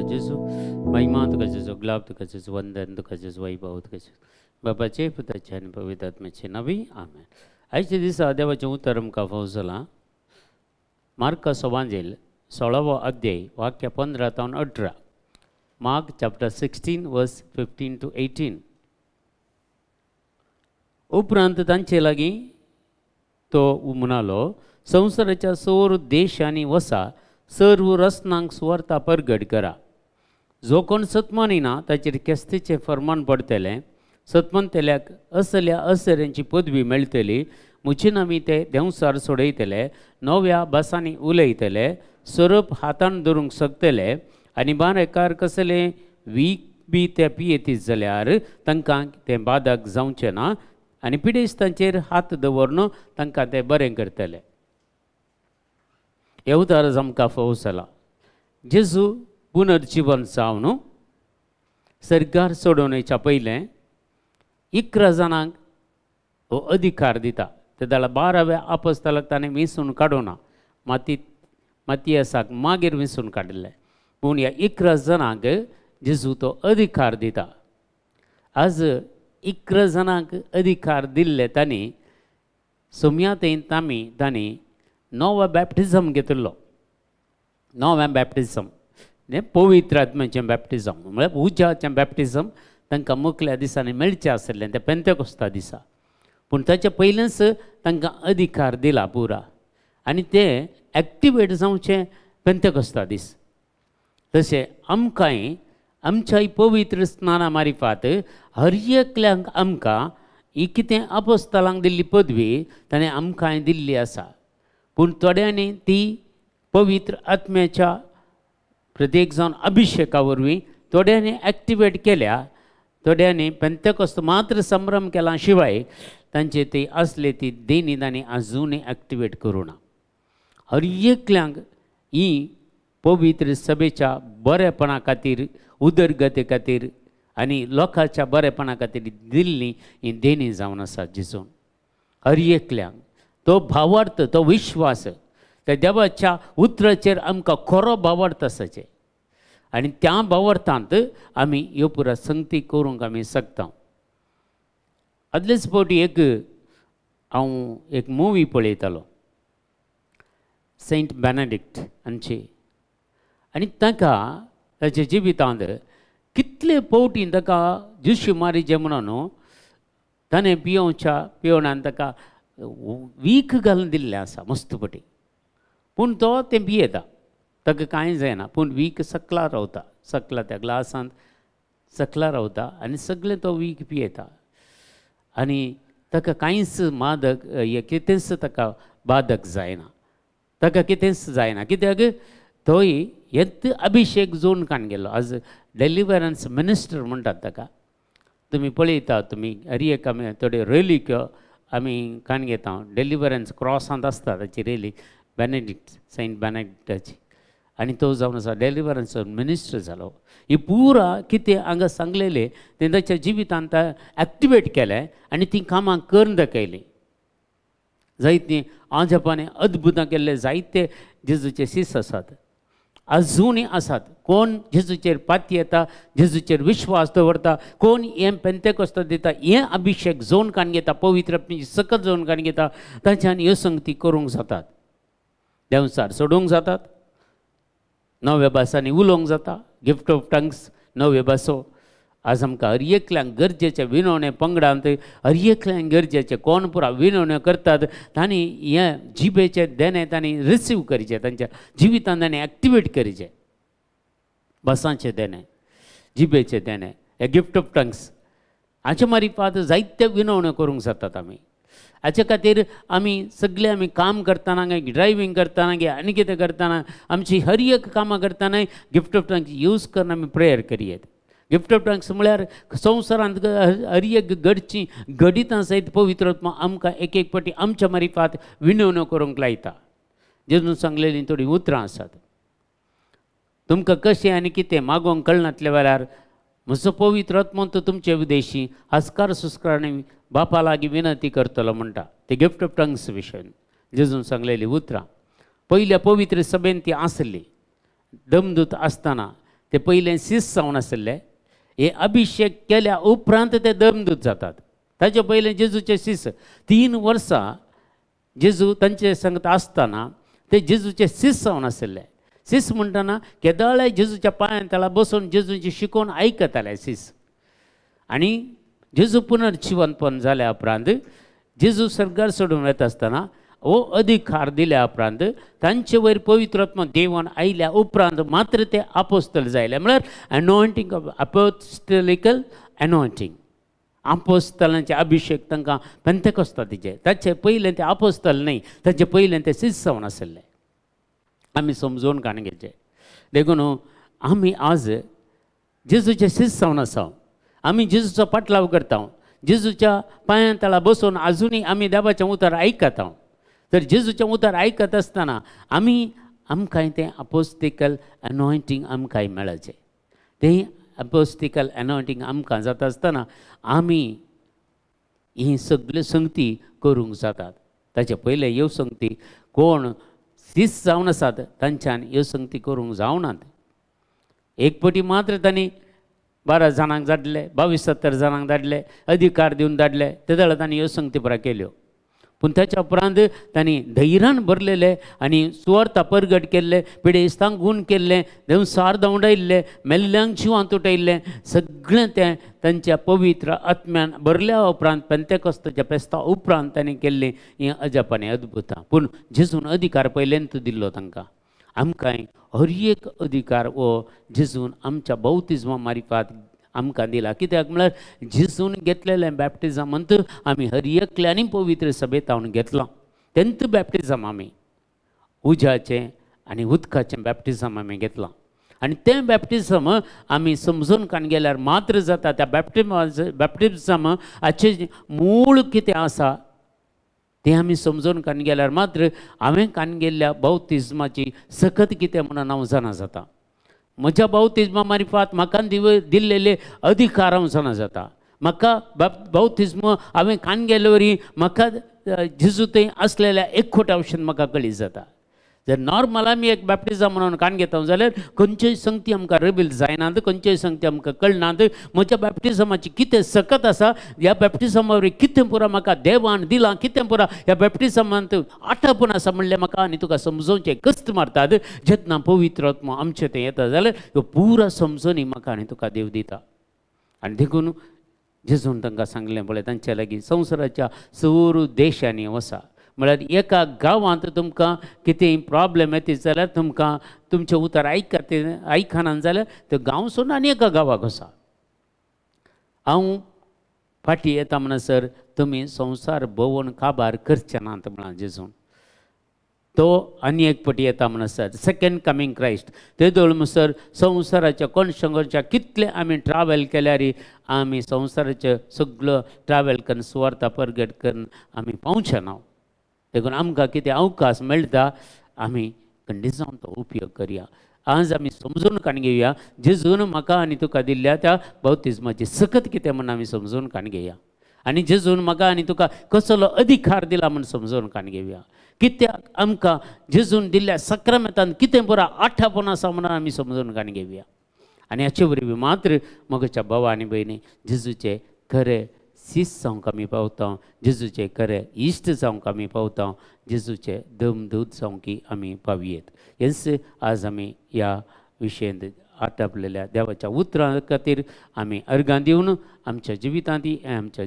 जेजू, महिमा तुका जेजू, गुलाब तुका जेजू, वंदन तुका जेजू, वैभव तुका जेजू, बाबाचे पुताचे आनी पवित्र आत्म्याचे नांवी आमेन. आयच्या दिसा देवाचें उतर आमकां फावो जालां मार्काचो वांजेल 16वो अध्याय वाक्य 15 तावन 18. Mark chapter 16 verse 15 to 18. उपरांत तांचे लागीं तो म्हणालो, संवसाराच्या सोर देशांनी वसा, सर्व रसनांक सुवार्ता परगट करा. जो कोण सतमानिना ताचेर केस्तीचें फर्मान पडटलें. सतमनतेल्याक असल्या असऱ्यांची पदवी मेळटली. म्हजे नांवी ते देंवसार सोडयतले, नव्या भासांनी उलयतले, सोरोप हातान धरूंक शकतले आनी बारेकार कसले वीक बी ते पियेतीत जाल्यार तांकां तें बादक जावचें ना आनी पिडेस्तांचेर हात दवरून तांकां ते बरें करतले. हें उतर आमकां फावो जालां. जेजू पुनर्जिवन जावन सर्गार सोडोवण्याच्या पयलें 11 जाणांक हो अधिकार दिता. ते जाल्यार 12व्या आपस्तलाक ताणें वेंचून काडूना, मातियासाक मागीर वेंचून काडिल्लें. पूण ह्या 11 जाणांक जेजू तो अधिकार दिता. आज 11 जाणांक अधिकार दिल्ले तांणी सोम्यातेन तांणी नवो बॅप्टिझम घेतिल्लो. नवें बॅप्टिझम पवित्र आत्म्याचें बॅप्टिझम म्हळ्यार उज्याचें बॅप्टिझम तांकां मुखल्या दिसांनी मेळचें आसलें तें पेंतेकोस्ता दिसा. पूण ताचे पयलेंच तांकां अधिकार दिला पुरा आनी ते एक्टिवेट जावचें पेंतेकोस्ता दीस. तशें आमकांय आमच्याय पवित्र स्नाना मारिफात हर एकल्यांक आमकां ही कितें अपोस्तलांक दिल्ली पदवी ताणें आमकांय दिल्ली आसा. पूण थोड्यांनी ती पवित्र आत्म्याच्या प्रत्येक जावन अभिशेका वरवीं थोड्यांनी एक्टिवेट केल्या, थोड्यांनी पेंतेकोस्त मात्र संभ्रम केला शिवाय तांचे ती आसले ती देणी तांणी आजुनूय एक्टिवेट करूं ना. हर एकल्यांक ही पवित्र सभेच्या बरेपणा खातीर, उदरगते खातीर आनी लोकांच्या बरेपणा खातीर दिल्ली ही देणी जावन आसा. जेजून हर एकल्यांक तो भावार्थ, तो विश्वास, त्या देवाच्या उतराचेर आमकां खरो भावार्थ आसाचे आनी त्या भावार्थांत आमी ह्यो पुरा संगती करूंक आमी शकता. आदलेच फावटी एक हांव एक मुवी पळयतालो, सेंट बेनेडिक्ट हांची, आनी ताका ताच्या जिवितांत कितले फावटी ताका जुशी मारीचे म्हणून ताणें पियोवच्या पिवणान ताका वीख घालून दिल्लें आसा मस्तपटी. पूण तो तें पियेता, ताका कांय जायना, पूण वीख सकला रावता, सकला त्या ग्लासांत सकला रावता आनी सगळें तो वीख पियेता आनी ताका कांयच मादक कितेंच ताका बादक जायना, ताका कितेंच जायना. कित्याक तोय येत अभिशेक जोन काण गेलो. आज डेलिवरन्स मिनिस्टर म्हणटात ताका. तुमी पळयता, तुमी हर एक आमी थोड्यो रेलीक्यो आमी काण घेता, डेलिवरन्स क्रॉसांत आसता ताची रेली, बेनेडिक्ट सेंट बेनेडिक्टाची, आनी तो जावन आसा डेलिवरन्स मिनिस्टर जालो. ही पुरा कितें हांगा सांगलेलें तें ताच्या जिवितांत एक्टिवेट केलें आनी तीं कामां करून दाखयलीं. जायतीं आजपाने अद्भुतां केल्ले जायते जेजूचे शीस आसात, आजुनूय आसात. कोण जेजूचेर पाती येता, जेजूचेर विश्वास दवरता, कोण हें पेंतेकोस्त दिता, हें अभिशेक जोन काण घेता, पवित्र आत्म्याची सकत जोन काण घेता, तांच्यान ह्यो संगती करूंक जातात, देंवचार सोडूंक जातात, नव्या भासांनी उलोवंक जाता, गिफ्ट ऑफ टंग्स नव्यो भासो. आज आमकां हर एकल्यांक गरजेचे विनवणे पंगडांत हर एकल्यांक गरजेचे कोण पुरा विनवण्यो करतात तांणी हें जिबेचें देणें तांणी रिसीव करचें, तांच्या जिवितांत तांणी एक्टिवेट करचें. भासांचें देणें, जिबेचें देणें, हे गिफ्ट ऑफ टंग्स हाचे मारिफात जायते विनवण्यो करूंक जातात आमी. हाचे खातीर आमी सगळे आमी काम करतना, ड्रायव्हींग करतना, आनी कितें करतना, आमची हर एक कामां करतना गिफ्ट ऑफ टंग्स यूज करून आमी प्रेयर करयेत. गिफ्ट ऑफ टंग्स म्हळ्यार संवसारांत हर एक घडची घडितां सयत पवित्र आत्मा आमकां एक एक फावटी आमच्या मारिफात विनवण्यो करूंक लायता. जेजून सांगलेलीं थोडीं उतरां आसात, तुमकां कशें आनी कितें मागोवंक कळनातल्या वेळार म्हजो पवित्र आत्मो तो तुमचे उद्देशी हस्कार सुस्कारांनी बापा लागीं विनंती करतलो म्हणटा. ते गिफ्ट ऑफ टंग्स विशयन जेजून सांगलेलीं उतरां पयल्या पवित्र सभेन ती आसली. दमदूत आसतना ते पयलें सीस जावन आशिल्ले, हे अभिशेक केल्या उपरांत ते धर्मदूत जातात. ताचे पयलें जेजूचे सीस 3 वर्सां जेजू तांचे संगत आसतना ते जेजूचे सीस जावन आशिल्ले. सीस म्हणटना केदळाय जेजूच्या पांयान तळा बसून जेजूची शिकोवन आयकताले सीस. आनी जेजू पुनर्जिवंतपण जाल्या उपरांत जेजू स्वर्गार सोडून वता आसतना हो अधिकार दिल्या उपरांत तांचे वयर पवित्र आत्मा देवान आयल्या उपरांत मात्र ते आपोस्तल जायले. म्हळ्यार एनॉयंटींग ऑफ अपोस्टलिकल एनॉयंटींग, आपोस्तलांचे अभिशेक तांकां पेंतेकोस्ताचें. ताचे पयलें ते आपोस्तल न्हय, ताचे पयलें ते सीस जावन आशिल्ले. आमी समजून काण घेवचें. देखून आमी आज जेजूचे सीस जावन आसा, आमी जेजूचो पाटलाव करता, जेजूच्या पांयां तळा बसून आजुनूय आमी देवाचें उतर आयकता. तर जेजूचें उतर आयकत आसतना आमी आमकांय तें अपोस्टिकल एनॉयंटींग आमकांय मेळचें. तें अपोस्टिकल एनॉयंटींग आमकां जाता आसतना आमी ही सगळ्यो संगती करूंक जातात. ताचे पयले ह्यो संगती कोण सीस जावन आसात तांच्यान ह्यो संगती करूंक जावनात. एक पटी मात्र तांणी 12 जाणांक धाडले, 22-70 जाणांक धाडले, अधिकार दिवन धाडले, ते जाल्यार तांणी ह्यो संगती पुरा केल्यो. पूण ताच्या उपरांत तांणी धैर्यान भरलेले आनी सुवार्था परगट केल्ले, पिडेस्तांक गूण केल्ले, देवसार धांवडायल्ले, मेल्ल्यांक जिवांत उठयल्लें, सगळें तें तांच्या पवित्र आत्म्यान भरल्या उपरांत पेंतेकोस्ताच्या फेस्ता उपरांत तांणी केल्लीं हीं अजापां अद्भुतां. पूण जेजून अधिकार पयल्यान दिल्लो तांकां. आमकांय हर एक अधिकार हो जेजून आमच्या बौतिज्मा मारिफात आमकां दिला. कित्याक म्हळ्यार जेजून घेतलेलें बॅप्टिजमांत आमी हर एकल्यांनी पवित्र सभेंत हांव घेतलां. 10th baptism आमी उज्याचें आनी उदकाचें बॅप्टिजम आमी घेतलां. आनी तें बॅप्टिजम आमी समजून काण गेल्यार मात्र जाता. त्या बॅप्टिजम हाचें मूळ कितें आसा तें आमी समजून काण गेल्यार मात्र हांवें काण गेल्ल्या बौतिज्माची सकत कितें म्हणून हांव जाणा जाता. म्हज्या बौतिज्मा मारिफात म्हाका दिल्लेले अधिकार हांव जाणा जाता. म्हाका बौतिज्म हांवें कान गेल्ले वरी म्हाका जेजू थंय आसलेल्या एकवटा भशेन म्हाका कळीत जाता. जर नॉर्मल आमी एक बॅप्टिजम म्हणून कान घेता जाल्यार खंयच्योय संगती आमकां रिवील जायनात, खंयच्योय संगती आमकां कळनात. म्हज्या बॅप्टिजमाची कितें सकत आसा, ह्या बॅप्टिजमा वरवीं कितें पुरा म्हाका देवान दिलां, कितें पुरा ह्या बॅप्टिजमांत आटापून आसा म्हणलें म्हाका आनी तुका समजोवचें कश्ट मारतात. जेन्ना पवित्र आत्मो आमचें तें येता जाल्यार ह्यो पुरा समजणी म्हाका आनी तुका देव दिता. आनी देखून जेजून तांकां सांगलें पळय तांच्या लागीं संवसाराच्या सवरू देशांनी वसा. म्हळ्यार एका गांवांत तुमकां कितेंय प्रॉब्लेम येता जाल्यार तुमकां तुमचें उतर आयकत आयकना जाल्यार तो गांव सोडून आनी एका गांवाक वसा. हांव फाटीं येता म्हणसर तुमी संवसार भोंवन काबार करचे नात म्हळां जेजून. तो आनी एक पटी येता म्हणसर सेकंड कमींग क्रायस्ट तेदोळ म्हणसर संवसाराच्या कोणशा कोणशा कितले आमी ट्रॅवल केल्यार आमी संवसाराचें सगळो ट्रॅवल करून सुवार्था परगट करून आमी पावचे ना. देखून आमकां कितें अवकाश मेळटा आमी कंडिजावन तो उपयोग करया. आज आमी समजून काण घेवया जेजून म्हाका आनी तुका दिल्ल्या त्या बौतिज्माची सकत कितें म्हूण आमी समजून काण घेवया. आनी जेजून म्हाका आनी तुका कसलो अधिकार दिला म्हूण समजून काण घेवया. कित्याक आमकां जेजून दिल्ल्या सक्रामेंतान कितें पुरा आठापण आसा म्हणून आमी समजून काण घेवया. आनी हाचे वरवीं मात्र म्हज्या भावा आनी भयणी जेजूचे खरे सीस जावंक आमी पावता, जेजूचे खरे इश्ट जावंक आमी पावता, जेजूचे दमदूत जावंक आमी पावयेत. हेंच आज आमी ह्या विशयांत आटापलेल्या देवाच्या उतरां खातीर आमी अर्गां दिवन आमच्या जिवितांत आमच्या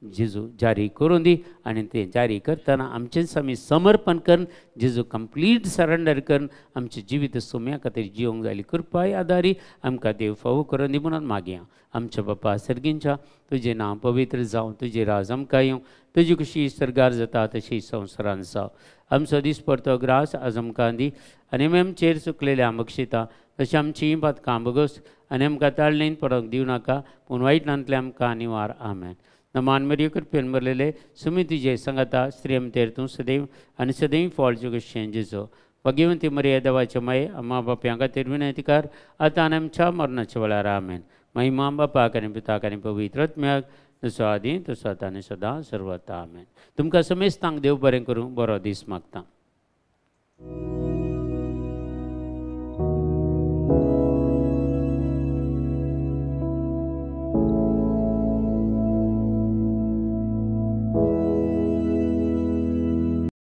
जेजू जारी करून दी. आनी तें जारी करतना आमचेंच आमी समर्पण करून जेजू कंप्लीट सरेंडर करून आमचें जिवीत सोम्या खातीर जिवंक जाली कृपाय आदारी आमकां देव फावो करून दी म्हणून मागया. आमच्या बापा सर्गींच्या तुजें नांव पवित्र जावं, तुजें राज आमकां येवं, तुजी कशी सर्गार जाता तशी संवसारान जावं. आमचो दिसपडतो ग्रास आज आमकां दी आनी आमी आमचेर चुकलेल्या बक्षिता तशें आमचीं पातकां बगस आनी आमकां ताळणेन पडोंक दिवं नाका, पूण वायटांतलें आमकां निवार. आमेन. नमान मरिये कृपेन भरलेले सुमी तुजे सांगाता, स्त्री आमतेर तूं सदैव आनी सदैव फळ जुगशें जेजो. भगिवंती मरिये देवाचे माये अम्मा बाप्यां खातीर विनंती कर आतां आनी आमच्या मरणाच्या वेळार. आमेन. महिमा बापाक आनी पुताक आनी पवित्र आत्म्याक, जसो आदी तसो आतां आनी सदां सर्वता. आमेन. तुमकां समेस्तांक देव बरें करूं, बरो दीस मागता.